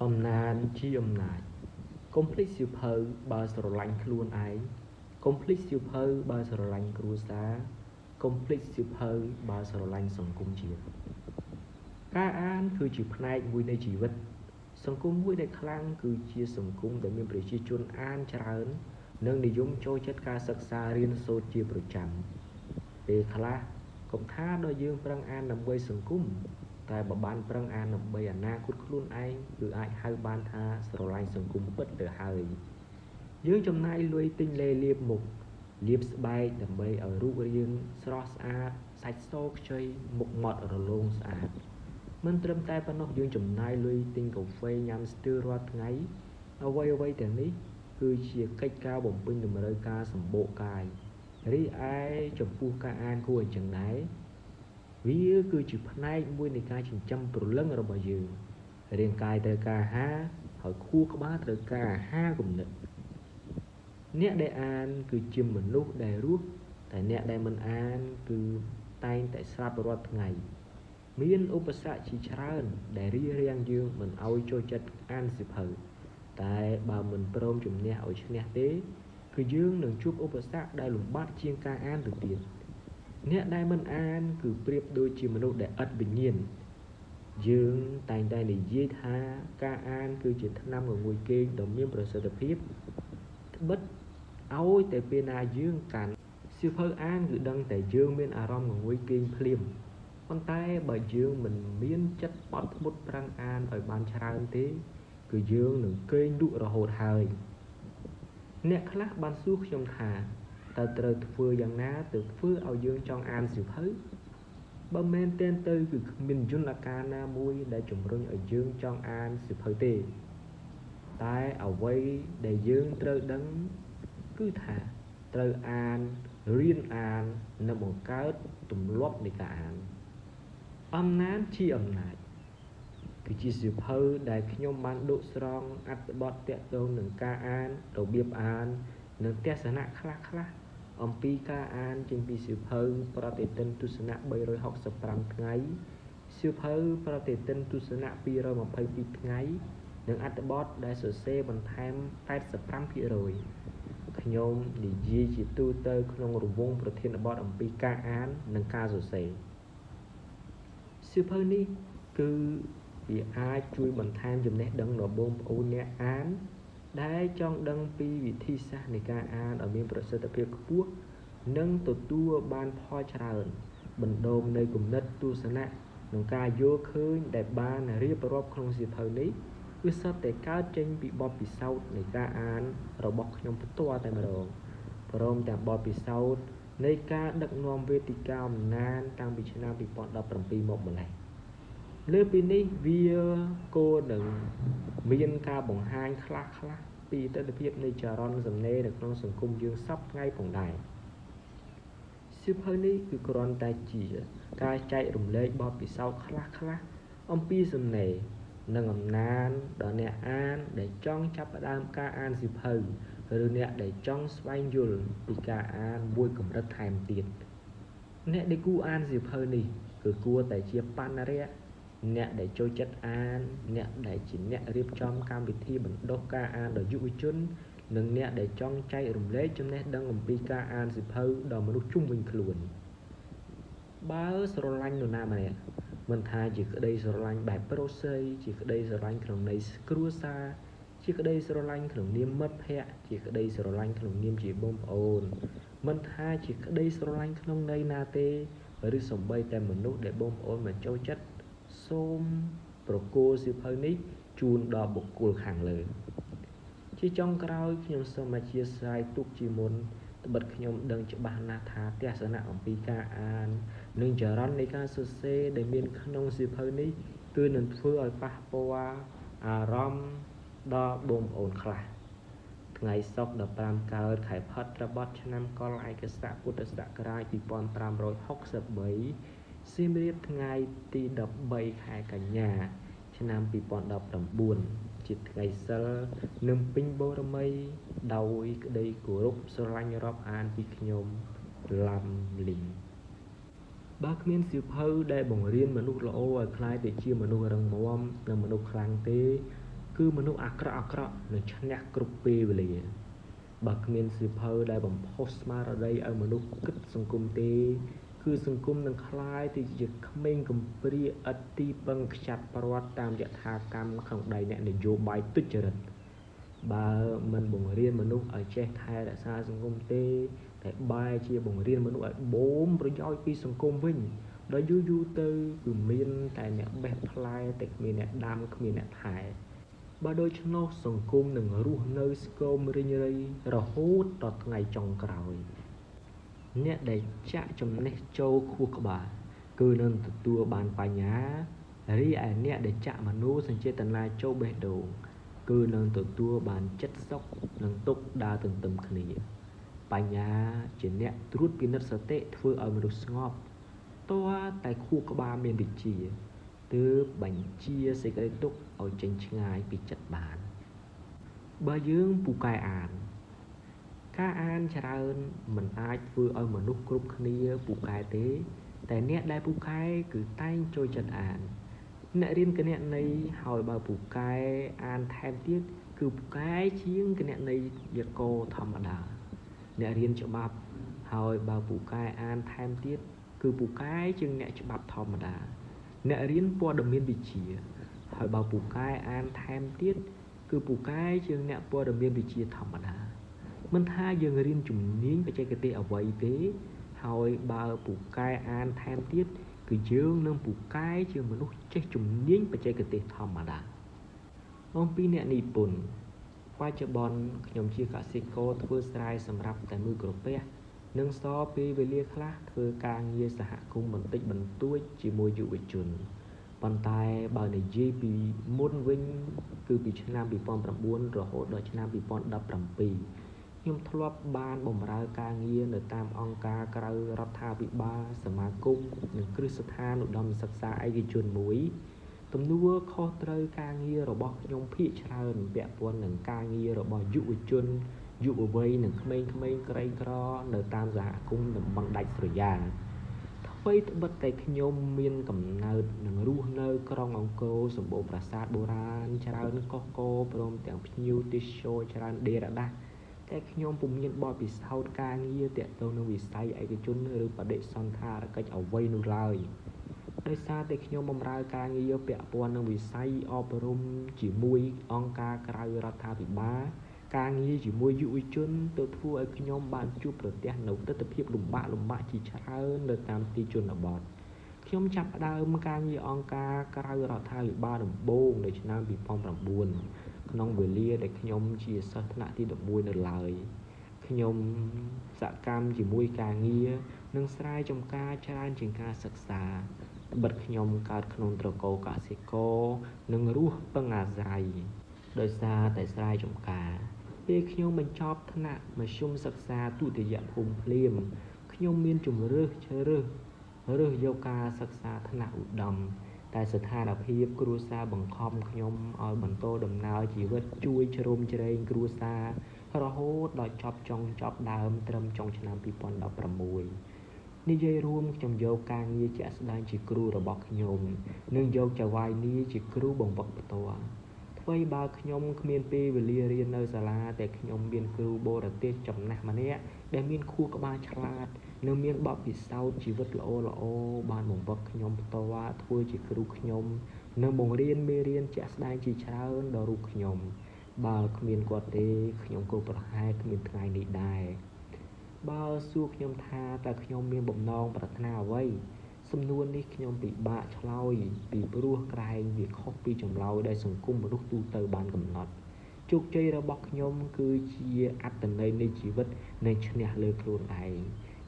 អំណានជាអំណាចកុំភ្លេចសៀវភៅបើស្រឡាញ់ខ្លួនឯងកុំភ្លេចសៀវភៅបើស្រឡាញ់គ្រួសារកុំភ្លេចសៀវភៅបើស្រឡាញ់សង្គមជាតិការអានគឺជាផ្នែកមួយនៃជីវិតសង្គមមួយដែលខ្លាំងគឺជាសង្គមដែលមានប្រជាជនអានច្រើននិងនិយមចូលចិត្តការសិក្សារៀនសូត្រជាប្រចាំពេលខ្លះកុំថាដល់យើងប្រឹងអានដើម្បីសង្គមតែបើបានប្រឹងអានដើម្បីអនាគតខ្លួនឯងគឺអាចហៅបានថាស្រឡាញ់សង្គមពិតទៅហើយយើងចំណាយលុយទិញលេលាបមុខលាបស្បែកដើម្បីឲ្យរូបរាងស្រស់ស្អាតសាច់សខ្ចីមុខមាត់រលោងស្អាតមិនត្រឹមតែប៉ុណ្ណោះយើងចំណាយលុយទិញកាហ្វេញ៉ាំស្ទើររាល់ថ្ងៃអ្វីៗទាំងនេះគឺជាកិច្ចការបំពេញតម្រូវការសម្បកកាយរីឯចំពោះការអានគួរអញ្ចឹងដែរវាគឺជាផ្នែកមួយនៃការចិញ្ចឹមព្រលឹងរបស់យើងរាងកាយត្រូវការអាហារហើយខួរក្បាលត្រូវការអាហារគំនិតអ្នកដែលអានគឺជាមនុស្សដែលរស់តែអ្នកដែលមិនអានគឺតែងតែស្លាប់រាល់ថ្ងៃមានឧបសគ្គជាច្រើនដែលរារាំងយើងមិនឲ្យចូលចិត្តអានសៀវភៅតែបើមិនព្រមជំនះឲ្យឈ្នះទេគឺយើងនឹងជួបឧបសគ្គដែលលំបាកជាងការអានទៅទៀតអ្នកដែលមិនអានគឺប្រៀបដូចជាមនុស្សដែលឥតវិញ្ញាណយើងតែងតែនិយាយថាការអានគឺជាថ្នាំងងុយគេងដ៏មានប្រសិទ្ធភាពត្បិតឲ្យតែពេលណាយើងកាន់សៀវភៅអានគឺដឹងតែយើងមានអារម្មណ៍ងងុយគេងភ្លាមប៉ុន្តែបើយើងមិនមានចិត្តបត់ធ្មុតប្រឹងអានឲ្យបានច្រើនទេគឺយើងនឹងគេងលក់រហូតហើយអ្នកខ្លះបានសួរខ្ញុំថាតើត្រូវធ្វើយ៉ាងណាទៅធ្វើឲ្យយើងចង់អានសៀវភៅបើមែនទែនទៅគឺគ្មានយន្តការណាមួយដែលជំរុញឲ្យយើងចង់អានសៀវភៅទេតែអ្វីដែលយើងត្រូវដឹងគឺថាត្រូវអានរៀនអាននិងបង្កើតទម្លាប់នៃការអានអំណាចជាអំណាចគឺជាសៀវភៅដែលខ្ញុំបានដកស្រង់អត្ថបទទាក់ទងនឹងការអានរបៀបអាននិងទស្សនៈខ្លះៗអំពីការអានចេញពីសៀវភៅប្រតិទិនទស្សនៈ365ថ្ងៃសៀវភៅប្រតិទិនទស្សនៈ222ថ្ងៃនិងអត្ថបទដែលសរសេរបន្ថែម 85% ខ្ញុំនិយាយជាទូទៅក្នុងរង្វង់ប្រធានបទអំពីការអាននិងការសរសេរសៀវភៅនេះគឺវាអាចជួយបន្ថែមចំណេះដឹងដល់បងប្អូនអ្នកអានដែលចង់ដឹងពីវិធីសាស្ត្រនៃការអានឲ្យមានប្រសិទ្ធភាពខ្ពស់និងទទួលបានផលច្រើនបណ្ដុំនៃគំនិតទស្សនៈនិងការយល់ឃើញដែលបានរៀបរាប់ក្នុងសៀវភៅនេះគឺសុទ្ធតែកើតចេញពីបទពិសោធន៍នៃការអានរបស់ខ្ញុំផ្ទាល់តែម្ដងព្រមទាំងបទពិសោធន៍នៃការដឹកនាំវេទិកាអំណានតាំងពីឆ្នាំ2017មកម្ល៉េះលើពីនេះវាគួរនឹងមានការបង្ហាញខ្លះៗពីទិដ្ឋភាពនៃចរន្តសំណេរនៅក្នុងសង្គមយើងសព្វថ្ងៃផងដែរសៀវភៅនេះគឺគ្រាន់តែជាការចែករំលែកបទពិសោធន៍ខ្លះៗអំពីសំណេរនិងអំណានដល់អ្នកអានដែលចង់ចាប់ផ្ដើមការអានសៀវភៅឬអ្នកដែលចង់ស្វែងយល់ពីការអានមួយកម្រិតថែមទៀតអ្នកដែលគួរអានសៀវភៅនេះគឺគួរតែជាបណ្ណារក្សអ្នកដែលចូលចិត្តអានអ្នកដែលជាអ្នករៀបចំកម្មវិធីបណ្ដុះការអានដល់យុវជននិងអ្នកដែលចង់ចែករំលែកចំណេះដឹងអំពីការអានសៀវភៅដល់មនុស្សជុំវិញខ្លួនបើស្រឡាញ់នរណាម្នាក់មិនថាជាក្តីស្រឡាញ់បែបប្រុសស្រីជាក្តីស្រឡាញ់ក្នុងន័យគ្រួសារជាក្តីស្រឡាញ់ក្នុងនាមមិត្តភក្តិជាក្តីស្រឡាញ់ក្នុងនាមជាបងប្អូនមិនថាជាក្តីស្រឡាញ់ក្នុងន័យណាទេឬសូម្បីតែមនុស្សដែលបងប្អូនមិនចូលចិត្តសូមប្រគល់សៀវភៅនេះជូនដល់បុគ្គលខាងលើជាចុងក្រោយខ្ញុំសូមអធ្យាស្រ័យទុកជាមុនត្បិតខ្ញុំដឹងច្បាស់ណាស់ថាទស្សនៈអំពីការអាននិងចរន្តនៃការសរសេរដែលមានក្នុងសៀវភៅនេះគឺនឹងធ្វើឲ្យប៉ះពាល់អារម្មណ៍ដល់បងប្អូនខ្លះថ្ងៃសុក្រ15កើតខែផុតត្របុត្រឆ្នាំកុលឯកស័កពុទ្ធសករាជ2563សៀមរាបថ្ងៃទី13ខែកញ្ញាឆ្នាំ2019ជាថ្ងៃសិលនិងពេញបូរមីដោយក្តីគោរពស្រឡាញ់រាប់អានពីខ្ញុំឡាំលីងបើគ្មានសៀវភៅដែលបង្រៀនមនុស្សល្អឲ្យក្លាយទៅជាមនុស្សរឹងមាំនិងមនុស្សខ្លាំងទេ គឺមនុស្សអាក្រក់ៗនឹងឈ្នះគ្រប់ពេលវេលាបើគ្មានសៀវភៅដែលបំផុសស្មារតីឲ្យមនុស្សគិតសង្គមទេគឺសង្គមនឹងក្លាយទៅជាក្មេងកំព្រាឥតទីពឹងខ្ចាត់ព្រាត់តាមយថាកម្មក្នុងដៃអ្នកនយោបាយទុច្ចរិតបើមិនបង្រៀនមនុស្សឲ្យចេះថែរក្សាសង្គមទេតែបែរជាបង្រៀនមនុស្សឲ្យបូមប្រយោជន៍ពីសង្គមវិញដល់យូរយូរទៅគឺមានតែអ្នកបេះផ្លែតែគ្មានអ្នកដាំគ្មានអ្នកថែបើដូច្នោះសង្គមនឹងរស់នៅស្គមរីងរៃរហូតដល់ថ្ងៃចុងក្រោយអ្នកដែលចាក់ចំណេះចូលខួរក្បាលគឺនឹងទទួលបានបញ្ញារីឯអ្នកដែលចាក់មនោសញ្ចេតនាចូលបេះដូងគឺនឹងទទួលបានចិត្តសុខនិងទុក្ខដើរទន្ទឹមគ្នាបញ្ញាជាអ្នកត្រួតពិនិត្យសតិធ្វើឲ្យមនុស្សស្ងប់ទាល់តែខួរក្បាលមានវិជ្ជាទើបបញ្ជាសេចក្តីទុក្ខឲ្យចេញឆ្ងាយពីចិត្តបានបើយើងពូកែអានការអានច្រើនមិនអាចធ្វើឲ្យមនុស្សគ្រប់គ្នាពូកែទេតែអ្នកដែលពូកែគឺតែងចូលចិត្តអានអ្នករៀនគណនេយ្យហើយបើពូកែអានថែមទៀតគឺពូកែជាងគណនេយ្យករធម្មតាអ្នករៀនច្បាប់ហើយបើពូកែអានថែមទៀតគឺពូកែជាងអ្នកច្បាប់ធម្មតាអ្នករៀនព័ត៌មានវិទ្យាហើយបើពូកែអានថែមទៀតគឺពូកែជាងអ្នកព័ត៌មានវិទ្យាធម្មតាមិនថាយើងរៀនជំនាញបច្ចេកទេសអ្វីទេហើយបើពូកែអានថែមទៀតគឺយើងនឹងពូកែជាមនុស្សចេះជំនាញបច្ចេកទេសធម្មតាអំពីអ្នកនិពន្ធបច្ចុប្បន្នខ្ញុំជាកសិករធ្វើស្រែសម្រាប់តែមួយក្រពះនិងសល់ពេលវេលាខ្លះធ្វើការងារសហគមន៍បន្តិចបន្តួចជាមួយយុវជនប៉ុន្តែបើនិយាយពីមុនវិញគឺពីឆ្នាំ2009រហូតដល់ឆ្នាំ2017ខ្ញុំធ្លាប់បានបម្រើការងារនៅតាមអង្គការក្រៅរដ្ឋាភិបាលសមាគមនិងគ្រឹះស្ថានឧត្តមសិក្សាឯកជនមួយទំនួលខុសត្រូវការងាររបស់ខ្ញុំភាគច្រើនពាក់ព័ន្ធនឹងការងាររបស់យុវជនយុវវ័យនិងក្មេងៗក្រីក្រនៅតាមសហគមន៍តំបន់ដាច់ស្រយាលថ្វីត្បិតតែខ្ញុំមានកំណើតនិងរស់នៅក្រុងអង្គរសម្បូរប្រាសាទបុរាណច្រើនកុះករព្រមទាំងភ្ញៀវទេសចរច្រើនដេរដាសតែខ្ញុំពុំមានបទពិសោធន៍ការងារទាក់ទងនឹងវិស័យឯកជនឬបដិសណ្ឋារកិច្ចអ្វីនោះឡើយដោយសារតែខ្ញុំបម្រើការងារពាក់ព័ន្ធនឹងវិស័យអប់រំជាមួយអង្គការក្រៅរដ្ឋាភិបាលការងារជាមួយយុវជនទៅធ្វើឲ្យខ្ញុំបានជួបប្រទះនូវទិដ្ឋភាពលំបាកជាច្រើននៅតាមទីជនបទខ្ញុំចាប់ផ្ដើមការងារអង្គការក្រៅរដ្ឋាភិបាលដំបូងនៅឆ្នាំ2009ក្នុងវេលាដែលខ្ញុំជាសិស្សថ្នាក់ទី11នៅឡើយខ្ញុំសកម្មជាមួយការងារនិងស្រែចម្ការច្រើនជាងការសិក្សាត្បិតខ្ញុំកើតក្នុងត្រកូលកសិករនិងរស់ពឹងអាស្រ័យដោយសារតែស្រែចម្ការពេលខ្ញុំបញ្ចប់ថ្នាក់មធ្យមសិក្សាទុតិយភូមិភ្លាមខ្ញុំមានជំរើសជ្រើសរើសយកការសិក្សាថ្នាក់ឧត្តមតែស្ថានភាពគ្រួសារបង្ខំខ្ញុំឲ្យបន្តដំណើរជីវិតជួយជ្រោមជ្រែងគ្រួសាររហូតដល់ចប់ចុងចប់ដើមត្រឹមចុងឆ្នាំ2016និយាយរួមខ្ញុំយកការងារជាក់ស្ដែងជាគ្រូរបស់ខ្ញុំនិងយកចៅហ្វាយនីជាគ្រូបង្វឹកផ្ទាល់ថ្វីបើខ្ញុំគ្មានពេលវេលារៀននៅសាលាតែខ្ញុំមានគ្រូបរទេសចំណាស់ម្នាក់ដែលមានខួរក្បាលឆ្លាតនិងមានបទពិសោធន៍ជីវិតល្អៗបានបង្វឹកខ្ញុំផ្ទាល់ធ្វើជាគ្រូខ្ញុំនិងបង្រៀនមេរៀនជាក់ស្ដែងជាច្រើនដល់រូបខ្ញុំបើគ្មានគាត់ទេខ្ញុំក៏ប្រហែលគ្មានថ្ងៃនេះដែរបើសួរខ្ញុំថាតើខ្ញុំមានបំណងប្រាថ្នាអ្វីសំណួរនេះខ្ញុំពិបាកឆ្លើយពីព្រោះក្រែងវាខុសពីចម្លើយដែលសង្គមមនុស្សទូទៅបានកំណត់ជោគជ័យរបស់ខ្ញុំគឺជាអត្ថន័យនៃជីវិតនិងឈ្នះលើខ្លួនឯង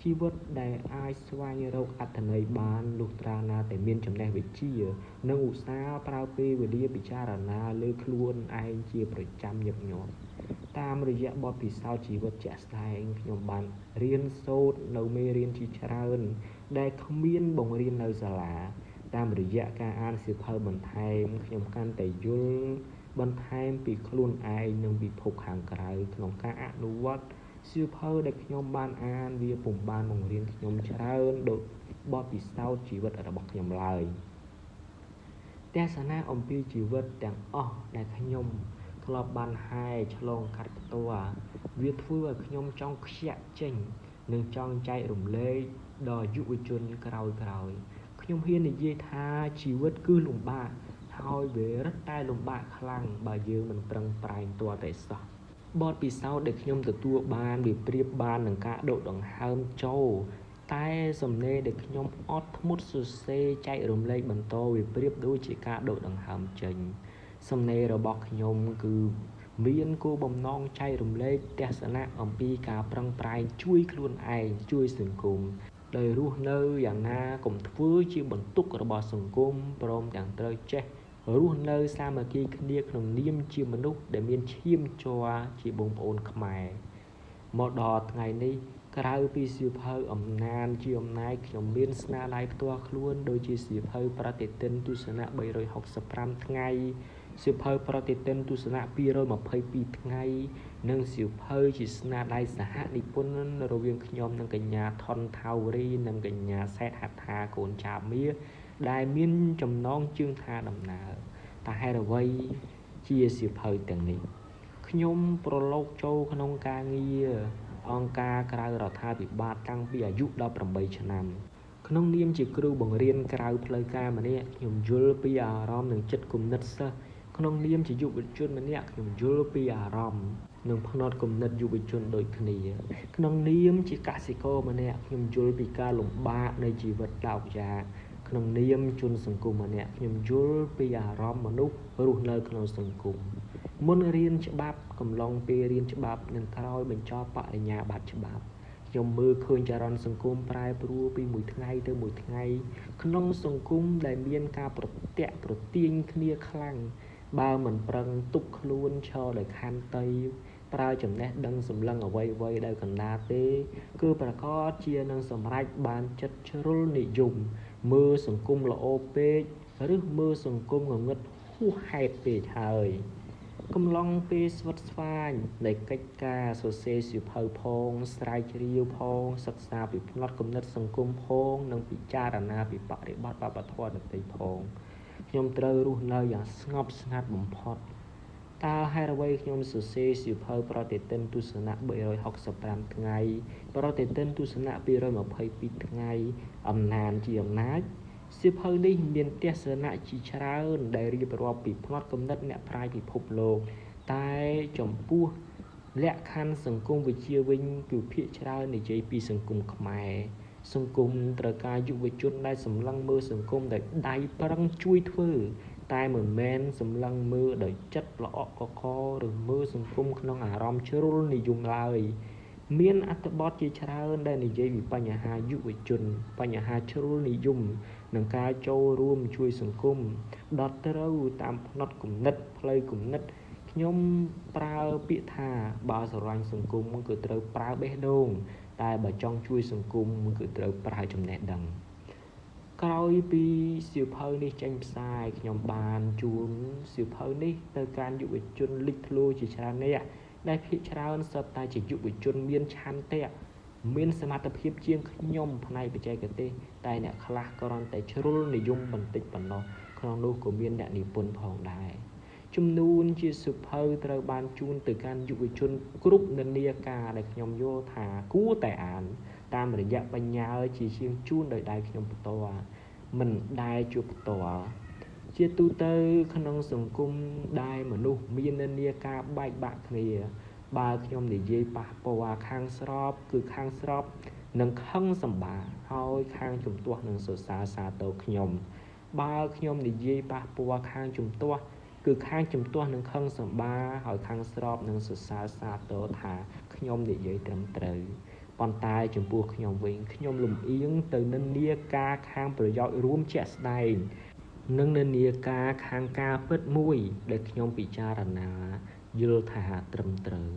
ជីវិតដែលអាចស្វែងរកអត្ថន័យបានលុះត្រាណាតែមានចំណេះវិជ្ជានិងឧស្សាហ៍ប្រើពេលវេលាពិចារណាលើខ្លួនឯងជាប្រចាំញឹកញាប់តាមរយៈបទពិសោធន៍ជីវិតជាក់ស្ដែងខ្ញុំបានរៀនសូត្រនៅមេរៀនជាច្រើនដែលគ្មានបង្រៀននៅសាលាតាមរយៈការអានសៀវភៅបន្ថែមខ្ញុំកាន់តែយល់បន្ថែមពីខ្លួនឯងនិងពិភពខាងក្រៅក្នុងការអនុវត្តសៀវភៅដែលខ្ញុំបានអានវាពុំបានបង្រៀនខ្ញុំច្រើនដូចបទពិសោធន៍ជីវិតរបស់ខ្ញុំឡើយ ទស្សនៈអំពីជីវិតទាំងអស់ដែលខ្ញុំធ្លាប់បានហែឆ្លងកាត់ផ្ទាល់វាធ្វើឲ្យខ្ញុំចង់ខ្យាក់ចេញនិងចង់ចែករំលែកដល់យុវជនក្រោយៗខ្ញុំហ៊ាននិយាយថាជីវិតគឺលំបាកហើយវារឹតតែលំបាកខ្លាំងបើយើងមិនប្រឹងប្រែងទាល់តែសោះបទពិសោធន៍ដែលខ្ញុំទទួលបានវាប្រៀបបាននឹងការដកដង្ហើមចូលតែសំណេរដែលខ្ញុំអត់ធ្មត់សរសេរចែករំលែកបន្តវាប្រៀបដូចជាការដកដង្ហើមចេញសំណេររបស់ខ្ញុំគឺមានគោលបំណងចែករំលែកទស្សនៈអំពីការប្រឹងប្រែងជួយខ្លួនឯងជួយសង្គមដោយរស់នៅយ៉ាងណាកុំធ្វើជាបន្ទុករបស់សង្គមព្រមទាំងត្រូវចេះរស់នៅសាមគ្គីគ្នាក្នុងនាមជាមនុស្សដែលមានឈាមជ័រជាបងប្អូនខ្មែរមកដល់ថ្ងៃនេះក្រៅពីសៀវភៅអំណានជាអំណាចខ្ញុំមានស្នាដៃផ្ទាល់ខ្លួនដូចជាសៀវភៅប្រតិទិនទស្សនៈ365ថ្ងៃសៀវភៅប្រតិទិនទស្សនៈ222ថ្ងៃនិងសៀវភៅជាស្នាដៃសហនិពន្ធរវាងខ្ញុំនិងកញ្ញាថនថាវរីនិងកញ្ញាសែតហត្ថាកូនចាមាដែលមានចំណងជើងថាដំណើរតើហេតុអ្វីជាសៀវភៅទាំងនេះខ្ញុំប្រឡូកចូលក្នុងការងារអង្គការក្រៅរដ្ឋាភិបាលតាំងពីអាយុ18ឆ្នាំក្នុងនាមជាគ្រូបង្រៀនក្រៅផ្លូវការម្នាក់ខ្ញុំយល់ពីអារម្មណ៍និងចិត្តគំនិតសិស្សក្នុងនាមជាយុវជនម្នាក់ខ្ញុំយល់ពីអារម្មណ៍និងផ្នត់គំនិតយុវជនដូចគ្នាក្នុងនាមជាកសិករម្នាក់ខ្ញុំយល់ពីការលំបាកនៃជីវិតដោកយ៉ាក្នុងនាមជនសង្គមម្នាក់ខ្ញុំយល់ពីអារម្មណ៍មនុស្សរស់នៅក្នុងសង្គមមុនរៀនច្បាប់កំឡុងពេលរៀនច្បាប់និងក្រោយបញ្ចប់បរិញ្ញាបត្រច្បាប់ខ្ញុំមើលឃើញចរន្តសង្គមប្រែប្រួលពីមួយថ្ងៃទៅមួយថ្ងៃក្នុងសង្គមដែលមានការប្រទាក់ប្រទាញគ្នាខ្លាំងបើមិនប្រឹងទប់ខ្លួនឈរដោយខន្តីប្រើចំណេះដឹងសម្លឹងអ្វីៗដោយកណ្ដាលទេគឺប្រកបជានឹងសម្រេចបានចិត្តជ្រុលនិយមមើលសង្គមល្អពេកឬមើលសង្គមងងឹតហួសហេតុពេកហើយកំឡុងពេលស្វិតស្វាញនៃកិច្ចការសរសេរសៀវភៅផងស្រាវជ្រាវផងសិក្សាពីផ្នត់គំនិតសង្គមផងនិងពិចារណាពីបរិបទវប្បធម៌ដទៃផងខ្ញុំត្រូវរស់នៅយ៉ាងស្ងប់ស្ងាត់បំផុតតើហេតុអ្វីខ្ញុំសរសេរសៀវភៅប្រតិទិនទស្សនៈ365ថ្ងៃប្រតិទិនទស្សនៈ222ថ្ងៃអំណានជាអំណាចសៀវភៅនេះមានទស្សនៈជាច្រើនដែលរៀបរាប់ពីផ្នត់គំនិតអ្នកប្រាជ្ញពិភពលោកតែចំពោះលក្ខខណ្ឌសង្គមវិទ្យាវិញគឺភាគច្រើននិយាយពីសង្គមខ្មែរសង្គមត្រូវការយុវជនដែលសម្លឹងមើលសង្គមដោយដៃប្រឹងជួយធ្វើតែមិនមែនសម្លឹងមើលដោយចិត្តល្អក់កកឬមើលសង្គមក្នុងអារម្មណ៍ជ្រុលនិយមឡើយមានអត្ថបទជាច្រើនដែលនិយាយពីបញ្ហាយុវជនបញ្ហាជ្រុលនិយមនិងការចូលរួមជួយសង្គមដល់ត្រូវតាមផ្នត់គំនិតផ្លូវគំនិតខ្ញុំប្រើពាក្យថាបើស្រឡាញ់សង្គមគឺត្រូវប្រើបេះដូងតែបើចង់ជួយសង្គមគឺត្រូវប្រើចំណេះដឹងក្រោយពីសៀវភៅនេះចេញផ្សាយខ្ញុំបានជូនសៀវភៅនេះទៅកាន់យុវជនលេចធ្លោជាច្រើនអ្នកដែលភាគច្រើនសុទ្ធតែជាយុវជនមានឆន្ទៈមានសមត្ថភាពជាងខ្ញុំផ្នែកបច្ចេកទេសតែអ្នកខ្លះគ្រាន់តែជ្រុលនិយមបន្តិចប៉ុណ្ណោះក្នុងនោះក៏មានអ្នកនិពន្ធផងដែរចំនួនជាសៀវភៅត្រូវបានជូនទៅកាន់យុវជនគ្រប់និន្នាការដែលខ្ញុំយល់ថាគួរតែអានតាមរយៈបញ្ញាជាជាងជូនដោយដៃខ្ញុំផ្ទាល់មិនដែលជួបផ្ទាល់ជាទូទៅក្នុងសង្គមដែលមនុស្សមាននិន្នាការបែកបាក់គ្នាបើខ្ញុំនិយាយប៉ះពាល់ខាងស្របគឺខាងស្របនឹងខឹងសម្បាហើយខាងជំទាស់នឹងសរសើរសាទរខ្ញុំបើខ្ញុំនិយាយប៉ះពាល់ខាងជំទាស់គឺខាងជំទាស់នឹងខឹងសម្បាហើយខាងស្របនឹងសរសើរសាទរថាខ្ញុំនិយាយត្រឹមត្រូវប៉ុន្តែចំពោះខ្ញុំវិញខ្ញុំលំអៀងទៅនិន្នាការខាងប្រយោជន៍រួមជាក់ស្ដែងនិងនិន្នាការខាងការពិតមួយដែលខ្ញុំពិចារណាយល់ថាត្រឹមត្រូវ